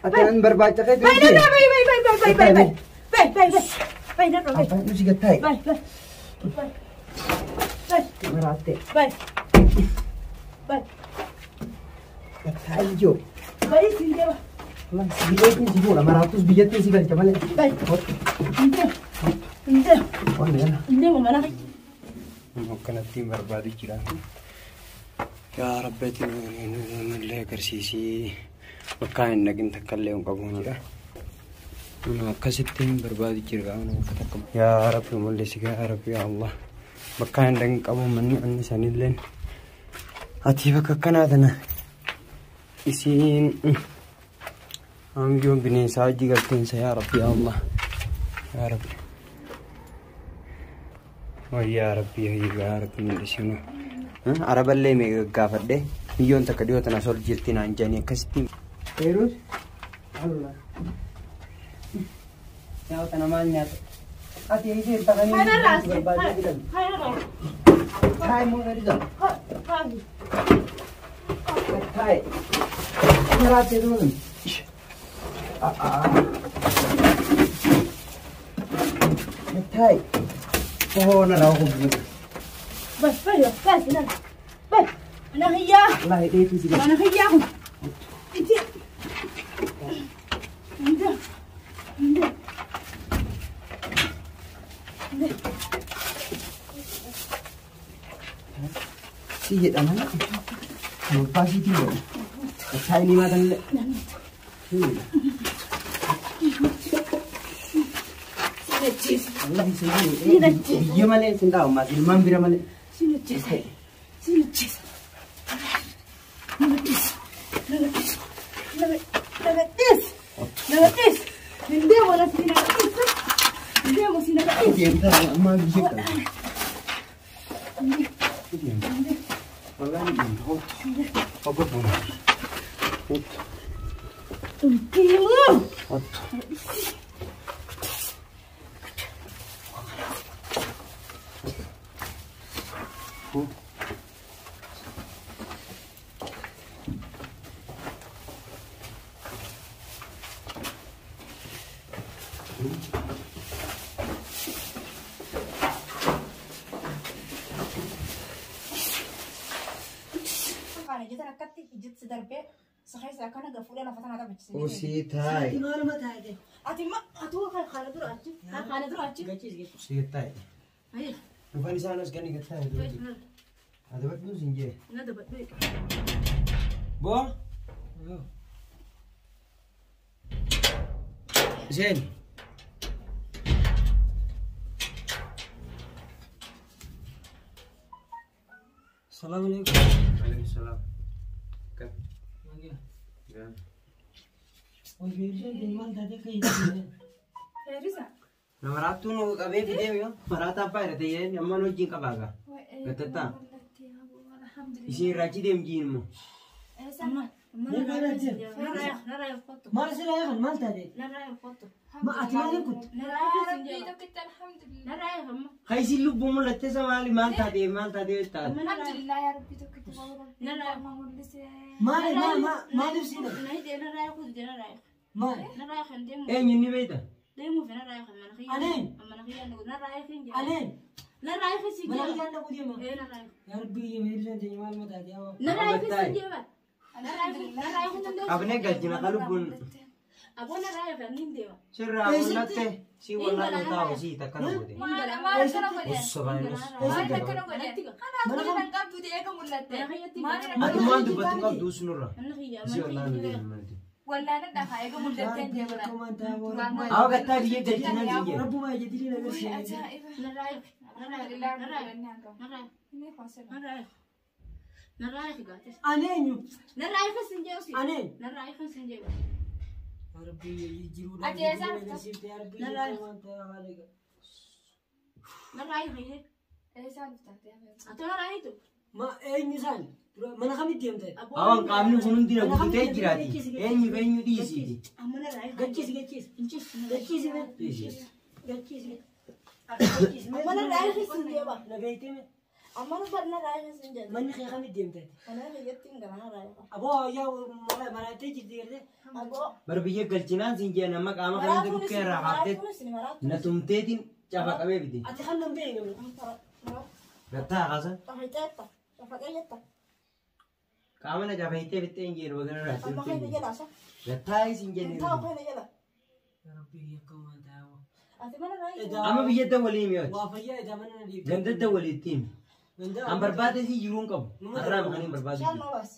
Ati an barbaacha kee Bay narraa bay bay bay bay bay bay bay bay bay bay bay narraa bay Abbaan nusi gattaa'e. bay bay bay bay Maraatte. bay bay Gattaa'e ijoo. bay siin deema Biyyattiin si fuudha. Maraattus biyyattiin si galcha malee. bay hin deemu hin deemu Wanni kana. hin deemu mana Akkanatti hin barbaadu jira. Yaa Rabbi nullee agarsiisii bakka hin dhaqin takka illee hin qabu jira. Akkasitti hin barbaadu jira. Yaa Rabbi mul'isi yaa Rabbi yaa Allah. Bakka hin dhaqin qabu manni anni sanillee. Ati bakka akkanaa tana isiin hangiyoon bineensaa hojii galteensa yaa Rabbi yaa Allah. Yaa Rabbi. Wayyaa Rabbi yaa Rabbi mul'isinu. Araballee mee gaggaafadhe biyyoon takka dhiyoo tana sol jirti naan jedhanii akkasitti. Feerus. Allah. Nyaata kana maal nyaata? Ati eesee takanii kanarraa barbaadee jiran. kanarraa Taa'e moo gadi jala? kaafi Taa'e. Maraattee duuba. Taa'e. Oh, na raawwa kun. bay bay bay narraa bay mana kiyyaa Wallaahi dheetuu si galcha. mana kiyyaa kun itti hin deemu hin deemu Si jedhama. Abbaa siitiin godhu. Taa'e ni maatallee. Sin ajjeesa. Wallahi Sin ajjeesa. Biyya malee sin dhaa'u maas ilmaan bira malee. Sin ajjeesa. Sin ajjeesa. Nama dhiis. Nama dhiis. Nama nama dhiis. Nama dhiis. Hin deemu natti nama dhiis. Hin deemu si nama dhiis. Deemtaa ammaa biyya qaba. Wallahi deemta hootu. Hogga buuna. Hootu. Hin deemu. Hootu. Kana jettan akkatti ijjitti darbee saxeessa akkana gafuudhee lafa tana taphachiise. Usii taa'i. Maaluma taate? Ati ma atuu kana dura achi kana dura achi. Gachiis gachiis. Usii taa'i. Ayi. Dhufan isaan as gani gattaa'i. Adabadhuun sin jee. Na dabadhu. Boo. Isheen. Salaamu alaikum. Alaikum salaam. Kan. Oi feerisa maal taate akka hin Feerisa. Namaraattuu nu qabee fidee yoo maraata abbaa irra ta'ee ammaan wajjin qabaa gaa. Gattataa. Isin irraa achi deemjiin immoo. Maal sila yakan maal taate? Ma ati maaliin kutte? Haa isin lubbuu mul'atte isa maali maal taatee maal taatee taate. Maal maal maaliif si Maal? Eenyu inni beekta? Aneen. Aneen. Mana kiyyaan dhaquu deema. Yaa Rabbi feerisaan teenya maal ma taate yaa? Qabnee galchina ka lubbuun. Sirraa mul'atte si wallaan taa'u si takka na goote. Ati waan dubbattu qabdu sunurra. Si wallaan nu deemu malti. Awa gattaa biyya galchinaan si jee. Rabbuma ija dilii agarsiisa. Aneen. Aneen. Yaa Rabbi jiruudha. Ati eessaa dhufta? Agarsiifte yaa Rabbi waan ta'e haala egaa. Ma eenyu isaan? Mana kamitti deemte? Awan qaamni kun hundi na guutee jiraati. Eenyu eenyu dhiisiiti. Gachiisi gachiisi. Gachiisi mee. Dhiisiiti. Gachiisi. Nagaitee mee. Amma nu barna raayyaa sin jedhe. Manni kee kamitti deemte? Mana kiyyatti hin gala raayyaa. Aboo yaa maraatee jirti gartee. Aboo. Bar biyya galchinaan siin jeen amma qaama kan Maraatuun dhukkee isin irraa kaaftee maraatuun isin maraatuun. na tumteetiin cafa qabee bite. Ati kan nan beekne. Gattaa kaasa. Cafayteetta. Cafaqeyyetta. Qaama na cafaytee bittee hin jedhu bagana irraa Amma keenya jala asa. Gattaa siin jenne. Taa'u keenya jala. Yaa Rabbi akka waan ta'aa. Ati mana raayyaa. Amma biyya dawwalii mi'ooti. Waa fayyaa edaa mana na dhiibde. Ganda dawwaliitti himi. Ganda. An barbaade si jiruu hin qabu. Har'aa maqaan hin barbaadu. Bishaan noo baasi.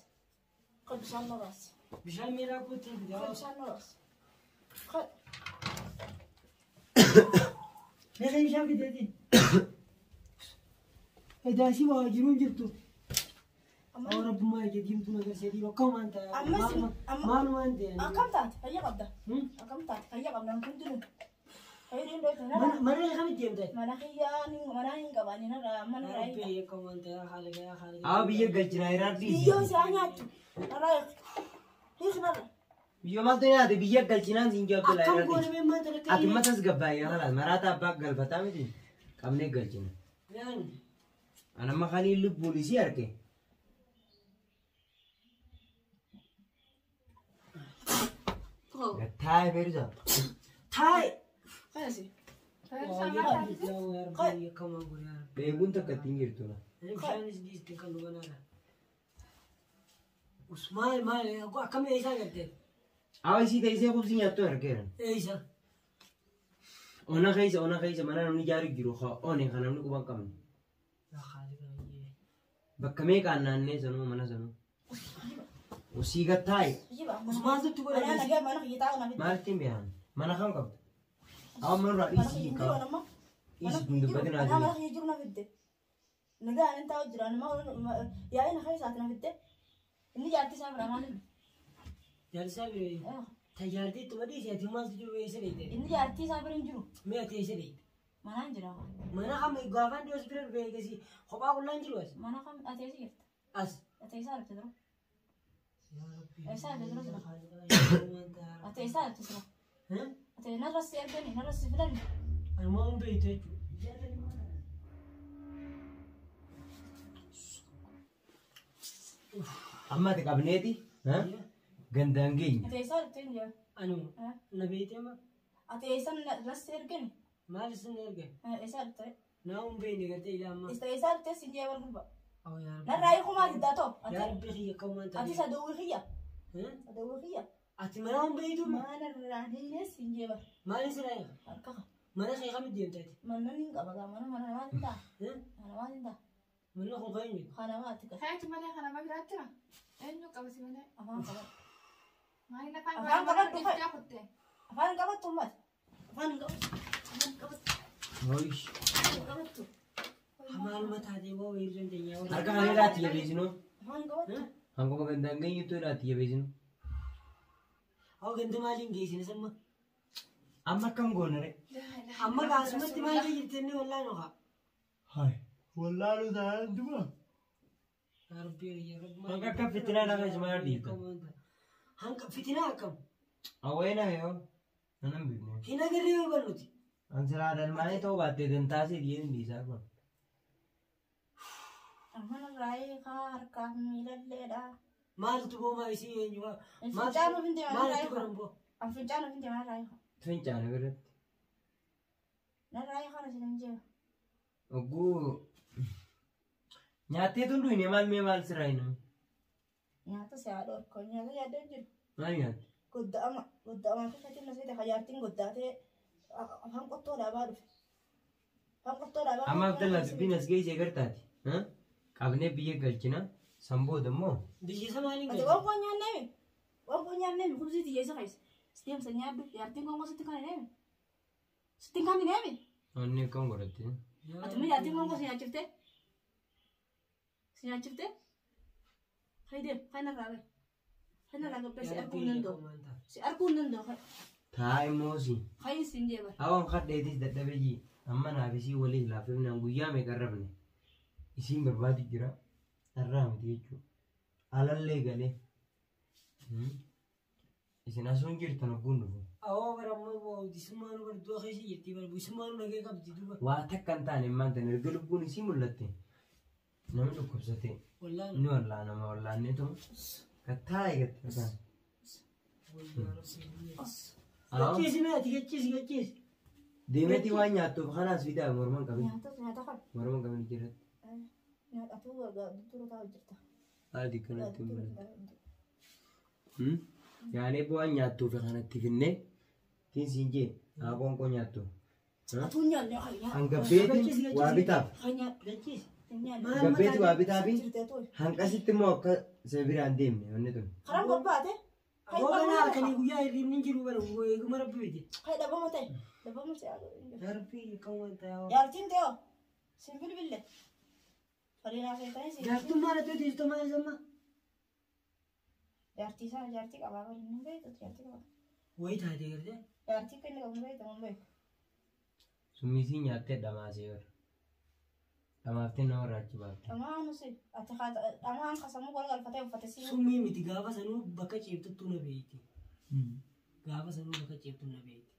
Qod bishaan noo baasi. Bishaan miiraa kootiin Qod fidaa. bishaan noo baasi. Qod. Meeqa bishaan fideeti? Edaa si waa jiruun jirtu. Amma Awwa rabbummaa ija diimtuu na agarsiisee akka waan ta'aa. Amma si- amma- Maalumaan ta'e. akkam taate fayya qabda. Akkam taate fayya qabda kun dunu. Fayya hin Mana mana kamitti deemte? Mana kiyyaa mana hin qabaani narraa mana Yaa raayyaa. Rabbi akka waan ta'aa haala gahaa haala Haa biyya galchinaa irraa Biyyoo dhiisi. isaa nyaattu. Narraa hiik narra. Biyyoo maaltu nyaate biyya galchinaan siin jee Abdullaa Akkam irraa goone dhiisi. mee maanta rakka Ati matas gabbaayyaa kalaas maraata abbaa galfataa miti. Qabnee galchina. Yaan. An amma kanii lubbuun isii arge. Gattaa feerisa. Taa'e. Kanasi. Waa yaa Rabbi akka waan godhe yaa Rabbi. Beekuun takka ittiin jirtu. Bishaanis dhiiste kan dhuganaadha. Usmaal maal akkam eessaa garte? Haa isii teessee qubsii nyaattu argeera. Eessa? Ona keessa ona keessa mana namni ijaaru jiru haa one kan namni quban qabne. Yaa Khaalid baay'ee. Bakka meeqaan naannee sanuu mana sanuu. Usii gattaa'i. Usmaaltu godhe Mana nagaa mana kiyya taa'u na fidde. Maalittiin beekan? Mana kam qabda? Haa mana irraa Mana dhiisii kiyya qaba. jiru nama. Dhiisii kun dubbatin Mana haasa'e. kiyya jiru na fidde. Nagaa ani taa'u jira nama yaa'ina keessaati na fidde. Inni jaartii isaa bira maaliif? Jaarsaa bire. Tajaajilti ittuma dhiise ati maaltu jiru eessa dheeyte? Inni jaartii isaa bira hin jiru. Mee ati eessa dheeyte? Manaan jira. Mana kam gaafaan dhiyoos bira dhufe eegasi kophaa qullaan jiru as. Mana kam ati eessa jirta? As. Ati eessa argite dura? Yaa Rabbi. Eessa argite dura sila? Yaa Khaalid baay'ee. Ati eessa argite sila? Ati narra si ergani narra si filani. Anuma hin beektu jechuudha. Amma ati qabneeti gandaan geenye. Ati eessa argite hin jiru? Anuma. Na beekte amma Ati eessa narra si ergani? maal isin erge? Eessa argite? Naa hin beekne gartee ilaa amma. Eessa argite si jee bargurba? Awwa yaa Rabbi. Narraa hiikumaa diddaa ta'u. Yaa Rabbi kiyya akka waan Ati ta'eef. sadowwi kiyya. Sadowwi kiyya. Ati mana hin beektu? Mana irraan hinnees hin jee bar. Maal isin erge? Harka ka. Mana kee kamitti deemte ati? Mana hin qaba gaa mana mana maal hin ta'a? Mana maal hin ta'a? Manni kun kan eenyuti? Kana maati qaba. Kaayatu malee kana ma biraatti jira? Eenyu qaba si malee? Afaan qaba. Maaliin afaan Afaan qabadhu fa'i. dhiiftee kutte? Afaan hin qabattu ummata. Afaan hin qabattu. Afaan hin qabattu. Hoish. Afaan hin qabattu. Maaluma taatee waa wayii dandeenya. Harka kan irraatti jabeessinu. Afaan hin qabattu. Hanguma gandaan geenyutti irraatti jabeessinu. Haa ganda maaliin geessine samma? Amma akkam goone ree? Amma kaasumatti maal jirti inni wallaan okaa? Hai. Wallaaluu ta'an duma. Yaa Rabbi yaa Rabbi. Hanga akka fitinaa lafa isuma dhiifta. Hanga fitinaa akkam? Awweena yoo. Nanan beekne. Hin agarree yoo barnuti. An silaa dalmaanii ta'uu baattee dantaasee dhiyeessin dhiisaa kun. Mana irraa harkaaf miilalleedha. Maaltu boomaa isii eenyu? Fincaan of hin deeman Maaltu irraa godhan boo? An fincaan of hin deeman irraa hiika. Fincaane biratti. Narraa hiika na sin jee. Ogguu nyaattee tun duwine maal mee maal siraa hin Nyaata si haadha orkoo nyaata yaadda hin jiru. maal nyaatte? Godda'ama godda'ama keessatti na seete hajaartiin goddaatee afaan qottoo dhaabaa dhufe. Afaan qottoo dhaabaa. Amma Abdallaa dubbiin as geessee gartaati. Qabnee biyya galchina. San booda immoo Biyya isa maaliin Ati galche? waan koo nyaanneemi. Waan koo nyaanneemi kubsii xiyyeessa keessa. Sitti nyaaddu jaartiin koo sitti kan hin eemi. Sitti kan hin eemi. onni akkam godhatte. Ati mee jaartiin koo si nyaachiftee? Si nyaachiftee? Haydee kan irraa bahe. Kan irraa gabbee si arguu hin danda'u. Si arguu hin danda'u. Taa'e moosi. Hayin siin jee bara. Hawan kadheetis dadhabee jii. Amma naaf isii waliin laaffifnaan guyyaa meeqa rafne. Isiin barbaadu jira. Dharraa miti jechuudha. Alallee galee. Isin asuun jirtan ogguun dhufu. Awwa bara ammoo isummaanuu bara du'a keessa jirti bara isummaanuu nagee qabdi duuba. Waa takka hin taane maanta erga lubbuun isii mul'atte. Namni dhukkubsate Wallaan. ni wallaanama wallaanneetu gattaa'e gattaa'e. Gachiisi mee ati gachiisi gachiisi. Deemeetii waan nyaattuuf kanaas fidaa morman qabin. Nyaata nyaata kan. Morman qabin jirratti. Nyaata dura taa'u jirta. Haati kanatti mul'ata. Yaanee waan nyaattuuf kanatti finnee tiin siin jee haa qoonqoo nyaattu. Atuu nyaanne kan nyaata. Hangabbeetiin waa bitaaf. Kan nyaata. Gachiisi. Hangabbeetii waa bitaafi hanqasitti immoo akka isa biraan deemne wanni tun. Karaan gobbaate. Aboo kana halkanii guyyaa hirribni hin jiru bara eeguma rabbi miti. Kan dhabama ta'e. Dhabama ta'e. Yaa rabbi kan waan ta'e. Jaartiin ta'e sin bilbille. Fariinaa feetanii si. Jaartummaa irratti hojjetu maal samma? Jaartii isaa jaartii qabaa bari hin beektu jaartii qabaa. Wayii taatee gartee. Jaartii kan inni qabu hin beektu hin beeku. Summisii nyaattee dhamaasee bara. Dhamaaftee nama irraa achi baafte. Dhamaan usi ati dhamaan kasamuu wal galfatee uffate si. Summii miti gaafa sanuu bakka ceebtuttuu na beeyti. Gaafa sanuu bakka ceebtuu na beeyti.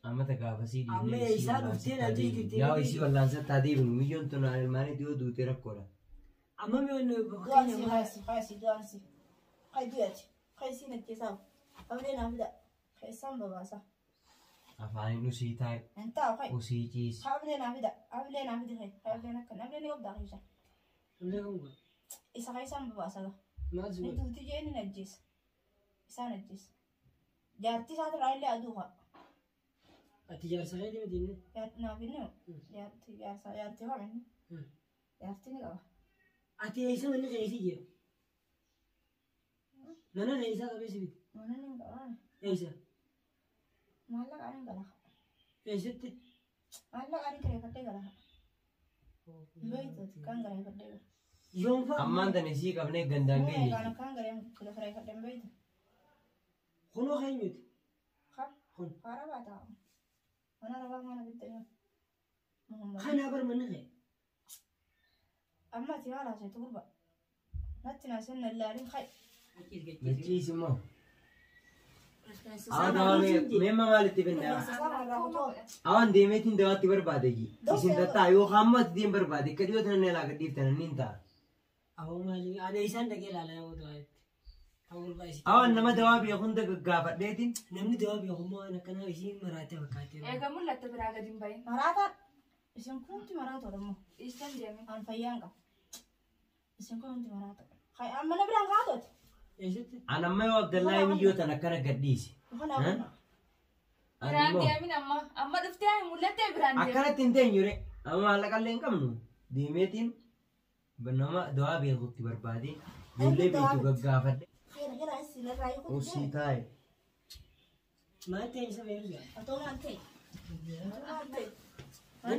Amma ta gaafasii Amma isaa dhuftee na jeeqxee. Yaa isii wallaansatti haa deebinu miyyoon tun ilmaanitti yoo duute rakkoodha. Amma mi'oon Du'aan si kaasi kaasi du'aan si. Kai du'aati. Kai si najjeesaa. Ablee naa fida. Keessaan babaasa. Afaaniin usii taa'e Hin taa'u kai. usii ciisi. Ablee naa fida. Ablee naa fidi kai. Ableen akkan ablee ni qabdaa keessa. Isa keessaan babaasa gaa. Maal si Ni godhe? duuti jee ni najjeessa. Isaan najjeessa. Jaartii isaatirraa illee aduu haa. Ati jaarsa kee deemte inni? Naaf inni jaartii jaarsaa jaartii qaba inni. Jaartii ni qaba. Ati eessa manni keessa jira? Mana keessa qabeessi miti. Mana ni qaba. Eessa? Maallaqa ni gala. Eessatti? Maallaqa ni kireeffadhee gala. Beektu kan kireeffadhee gala. Yoom fa'a? Ammaan tana isii qabnee gandaan geenye. Kan kan kireeffadhee beektu. Kunoo keenyuti? Kan Kun. haaraa baata. Mana rabaa mana bittanii. Kanaa bar manni kee? Amma ati maal haasoftu gurba? Natti naaseen lallaalin kai. Gachiisi immoo. Awwa meemma maalitti finna? Awan deemeetiin dawaatti barbaade ji. Isin tattaa yoo hamma ati deem barbaade akka dhiyoo tanan elaa gadhiiftan niin ta'a. Aboo maali? Ani isaan dhaqee ilaalaa yoo ta'etti. Kan gurbaa isii. Awan nama dawaa beeku hunda gaggaafadheetiin Namni dawaa beeku immoo waan akkanaa isii maraatee fakkaatee. Eega mul'atte biraa gadi hin bahin. Maraataan isin kun hundi maraatoodha immoo. Dhiistan deemin. An fayyaan qabu. Isin kun hundi maraatoodha. Kai amma na biraan kaatooti. Eessatti? an amma yoo Abdallaa miyyoo tan akkana gadhiise. Kana Eh? Ani Biraan immoo deemin amma. Amma dhuftee mul'attee biraan deemin. akkanatti hin teenyure amma maallaqallee hin qabnu deemeetiin nama dawaa beekutti barbaade ijoollee beektu gaggaafadhe Khayra jala isin irraa yoo usii taa'e. Maal ta'e isa beeku? Atoo maal ta'e? Maal ta'e?